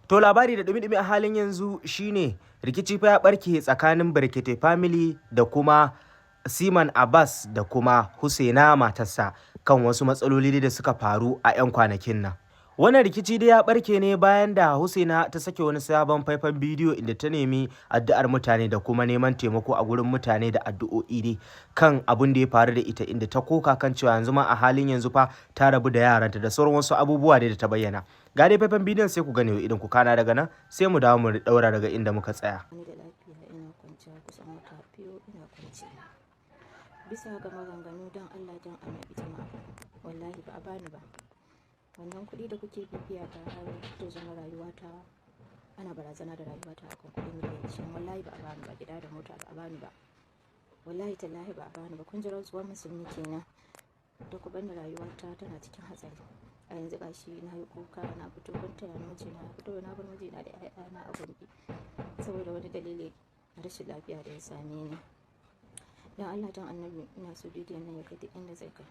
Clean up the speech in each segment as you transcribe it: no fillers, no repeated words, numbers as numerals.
To, labari da dumi-dumi a halin yanzu shine rikici fa ya barke tsakanin Brekete Family da kuma Seaman Abbas da kuma Husaina matarsa kan wasu matsaloli da suka faru a 'yan kwanakin nan. Wannan rikici dai ya barke ne bayan da Husaina ta sake wani sabon faifan bidiyo inda ta nemi addu'ar mutane da kuma neman taimako a gurin mutane da addu'o'i dai kan abin da ya faru da ita, inda ta koka kan cewa yanzu ma a halin yanzu fa ta rabu da yaranta da sauran wasu abubuwa dai da ta bayyana. Ga dai faifan bidiyon, sai ku gane idan ku kana daga nan sai mu dawo mu daura daga inda muka tsaya. Ni da lafiya, ina kwanciya kusan wata 2 ina kwance. Bisa ga maganganu, don Allah don Annabi jama'a, wallahi ba a bani ba. Wannan kuɗi da kuke bibiya ta har ta zama rayuwata ana barazana da rayuwata akan kuɗi miliyan 20, wallahi ba a bani ba. Gida da mota ba a bani ba. Wallahi tallahi ba a bani ba. Kun ji rantsuwar musulmi kenan da ku bani, rayuwata tana cikin hatsari. A yanzu gashi na yi kuka, na fito kun taya ni, mijina ya fito, na bar mijina da 'ya'yana a Gombe saboda wani dalili na rashin lafiya da ya same ni. Don Allah don Annabi, ina so bidiyon nan ya kai duk inda zai kai.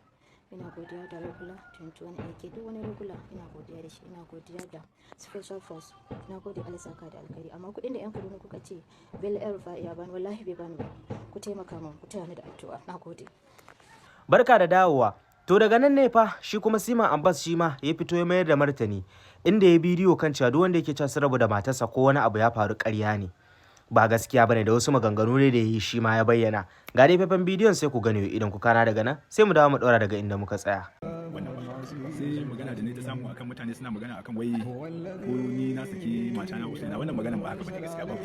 Ina godiya da Regular 21 AK, duk wani regular ina godiya da shi. Ina godiya da Special Force, na gode, Allah saka da alkhairi. Amma kuɗin da yan Kaduna kuka ce Bello El Rufai ya bani, wallahi bai bani ba. Ku taimaka min, ku taya ni da addu'a. Na gode. Barka da dawowa. To, daga nan ne fa shi kuma Seaman Abbas shi ma ya fito ya mayar da martani, inda ya bidiyo kan cewa duk wanda yake cewa su rabu da matarsa ko wani abu ya faru, ƙarya ne. Ba gaskiya bane, da wasu maganganu ne da ya yi shi ma ya bayyana. Ga dai faifan bidiyon, sai ku gane idan ku kana daga nan sai mu dawo mu ɗora daga inda muka tsaya. Wannan ba sai magana da ne ta samu akan mutane suna magana akan wai ko ni na saki mata na Usaina. Wannan magana ba haka bane gaskiya, ba.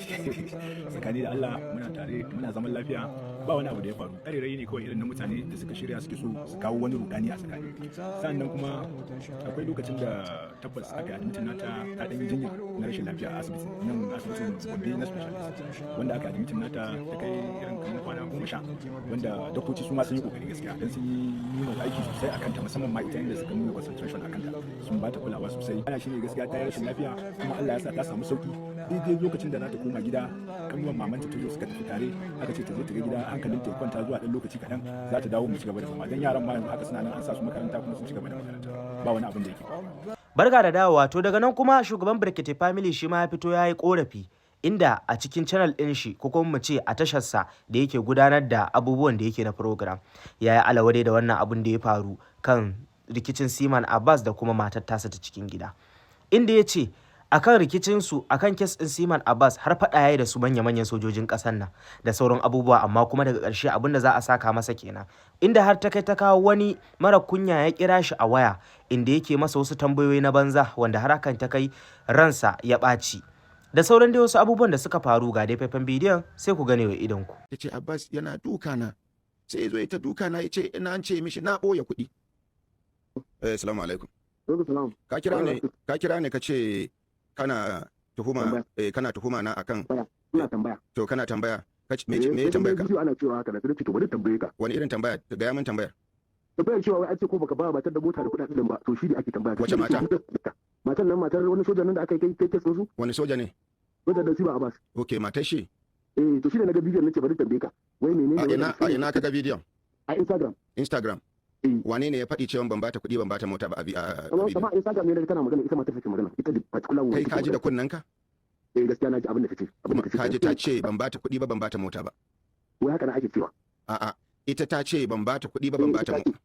Tsakani da Allah muna tare, muna zaman lafiya, ba wani abu da ya faru. Ƙarairayi ne kawai irin na mutane da suka shirya suke so su kawo wani rudani a tsakani. Sannan kuma akwai lokacin da tabbas aka yi admitin nata, ta ɗan yi jinya na rashin lafiya a asibiti nan, asibitin Gombe na specialist, wanda aka admitin nata ta kai irin kamar kwana 10, wanda doktoci su ma sun yi kokari gaskiya, dan sun yi nuna aiki sosai akan ta, musamman ma ita inda suka nuna concentration akan ta, sun ba ta kulawa sosai. Ana shine gaskiya ta yi rashin lafiya, kuma Allah ya sa ta samu sauki. Daidai lokacin da za ta koma gida, kanuwan mamanta ta zo suka tafi tare, aka ce ta je ta ga gida, hankalin ta ya kwanta, zuwa dan lokaci kaɗan za ta dawo mu ci gaba da zama. Dan yaran ma yanzu haka suna nan, an sa su makaranta kuma sun ci gaba da makaranta, ba wani abin da yake. Barka da dawowa. To, daga nan kuma shugaban Brekete Family shi ma ya fito ya yi korafi, inda a cikin channel ɗin shi, ko kuma mu ce a tasharsa da yake gudanar da abubuwan da yake na program, ya yi alawadai da wannan abun da ya faru kan rikicin Seaman Abbas da kuma matar tasa ta cikin gida. Inda ya ce akan rikicin su akan case ɗin Seaman Abbas har faɗa yayi da su manya-manyan sojojin ƙasar nan da sauran abubuwa, amma kuma daga ƙarshe abin da za a saka masa kenan. Inda har ta kai ta kawo wani mara kunya ya kira shi a waya, inda yake masa wasu tambayoyi na banza, wanda har hakan ta kai ransa ya ɓaci. Da sauran dai wasu abubuwan da suka faru, ga dai faifan bidiyon, sai ku gane wa idonku. Ya ce Abbas yana duka na, sai ya zo ya ta duka na, ya ce ina an ce mishi na ɓoye kuɗi. Eh, salamu alaikum. Salam. Ka kira ne ka ce kana tuhuma Tambaya. eh, kana tuhuma na akan Ina tambaya. To, kana tambaya. Ka ce me Eh, me sai tambaya na ka? bidiyo ana cewa haka da sai to bari tambaye ka. Wani irin tambaya? Gaya min tambayar. Tambayar cewa wai an ce ko baka ba matar da mota da kuɗaɗen ba, to shi ne ake tambaya. Wace mata? Matan nan, matar wani sojan nan da aka yi kai kai su. Wani soja ne? Sojan da Seaman Abbas. Okay, matar shi. Eh, to shi ne naga bidiyon, nace bari tambaye ka. Wai menene A wannan? ina a ina ka ga bidiyon? A Instagram. Instagram. Eh. Wane ne ya faɗi cewa ban bata kuɗi, ban bata mota ba a Amma bidiyo? amma a Instagram ne naga tana magana, ita matar take magana. Ita da particular woman Kai take ka ji da magana. kunnenka? Eh, gaskiya na ji abin da kace. Abin Kuma da kace. ka ji ta ce ban bata kuɗi ba, ban bata mota ba? Wai haka na ake cewa. A'a, ita ta ce ban bata kuɗi ba, ban Eh, bata ita mota.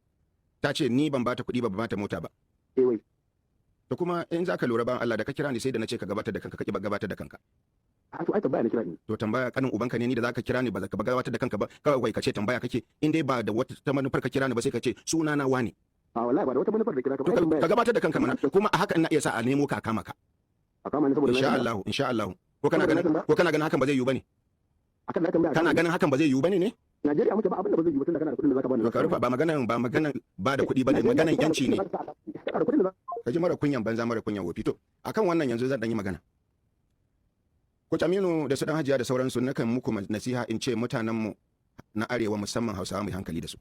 Ta ce ni ban bata kuɗi ba, ban bata mota ba. Eh, wai. To, kuma in zaka lura, ban Allah da ka kira ni, sai da na ce ka gabatar da kanka, ka ki gabatar da kanka. A to, ai tambaya na kira ni. To, tambaya, kanin ubanka ne ni da zaka kira ni ba za ka gabatar da kanka ba? Kawai ka ce tambaya kake. In dai ba da wata ta manufar ka kira ni ba, sai ka ce suna na wani. A wallahi ba da wata manufar da kira ka To ba. Ai tambaya. ka gabatar da kanka mana. Kuma a haka ina iya sa a nemo ka a kama ka. A kama ni saboda na Insha tambaya. Allah, insha Allah. Ko kana Saboda na ganin tambaya. ko kana ganin hakan ba zai yiwu bane? Akan na tambaya. Kana ganin hakan ba zai yiwu bane ne? Najeriya muke, ba abin da ba zai yi ba tunda kana da kuɗin da zaka bani. To, ka rufa. Ba maganan ba da kuɗi bane, maganan yanci ne. Kana da kuɗin da Ka ji mara kunyan banza, mara kunyan wofi. To, akan wannan yanzu zan dan yi magana. Coach Aminu da su dan Hajiya da sauransu, nakan muku nasiha in ce mutanen mu na arewa, musamman Hausawa, mu yi hankali da su.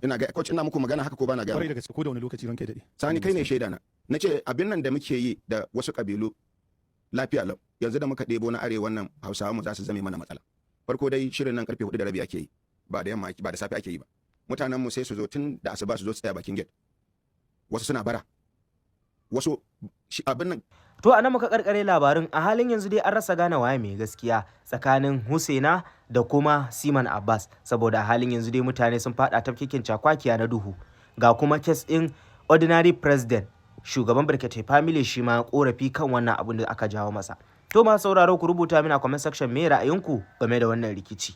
Ina ga coach, ina muku magana haka ko bana ga? Kwarai da gaske, ko da wani lokaci, ranka ya daɗe. Sani, kai ne shaida na. Nace abin nan da muke yi da wasu kabilu lafiya lau, yanzu da muka ɗebo na arewa nan, Hausawa mu za su zame mana matsala. Farko dai, shirin nan karfe 4:30 ake yi, ba da yamma, ba da safe ake yi ba. Mutanen mu sai su zo tun da asuba, su zo su tsaya bakin gate, wasu suna bara, wasu abin nan. To, a nan muka karkare labarin. A halin yanzu dai an rasa gane waye mai gaskiya tsakanin Husaina da kuma Siman Abbas, saboda a halin yanzu dai mutane sun fada tafkikin cakwakiya na duhu. Ga kuma case ɗin Ordinary President, shugaban Brekete Family, shi ma korafi kan wannan abun da aka jawo masa. To, masu sauraro, ku rubuta mini a comment section me ra'ayinku game da wannan rikici.